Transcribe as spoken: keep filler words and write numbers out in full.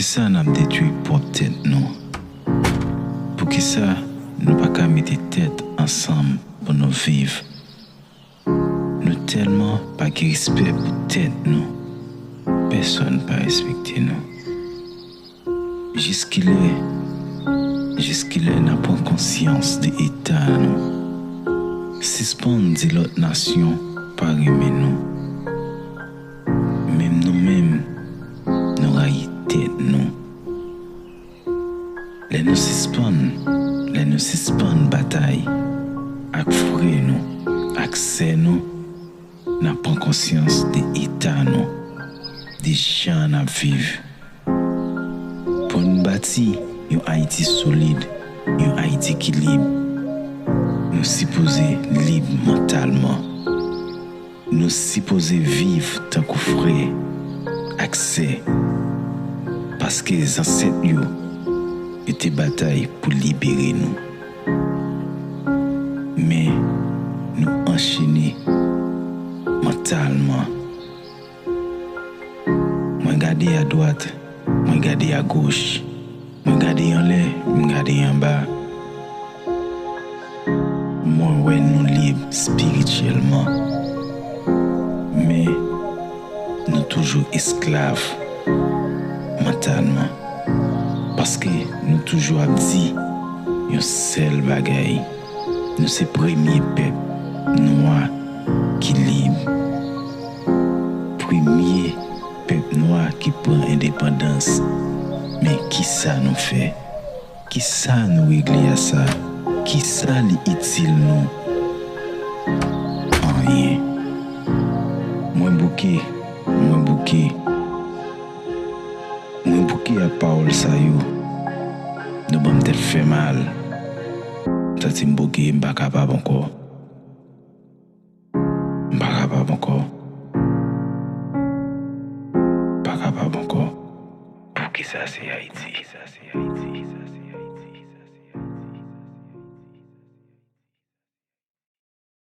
Poukisa n ap detwi pwòp tèt nou? Poukisa nou pa ka mete tèt ansanm pou nou viv? Nou tèlman pa gen respè pou tèt nou. Pèsonn pa respekte nou. Jiskilè, jiskilè n a pran konsyans de eta nou? Sispann di lòt nasyon pa renmen nou. Menm nou menm, nou rayi tèt nou. Lè nou sispann, lè nou sispann batay ak frè nou, ak sè nou, n ap pran konsyans de eta nou, de jan n ap viv. Pou n bati yon Ayiti solid, yon Ayiti ki lib, nou sipoze lib mantalman. Nou sipoze viv tankou frè ak sè, paske zansèt yo, yo te batay pou libere nou. Men, nou anchene mantalman. Mwen gade adwat, mwen gade agoch, mwen gade anlè, m gade anba. Mwen wè nou lib espirityèlman, men nou toujou esklav mantalman, paske nou toujou ap di yon sèl bagay: nou se premye pèp nwa ki lib. Premye pèp nwa ki pran endepandans. Men kisa nou fè? Kisa nou regle a sa? Kisa li itil nou? Anyen. Mwen bouke, mwen bouke. Mwen bouke ak pawòl sa yo. Nou ban m tèt fè mal. M santi m bouke, m pa kapab ankò. M pa kapab ankò. M pa kapab ankò. Poukisa se Ayiti?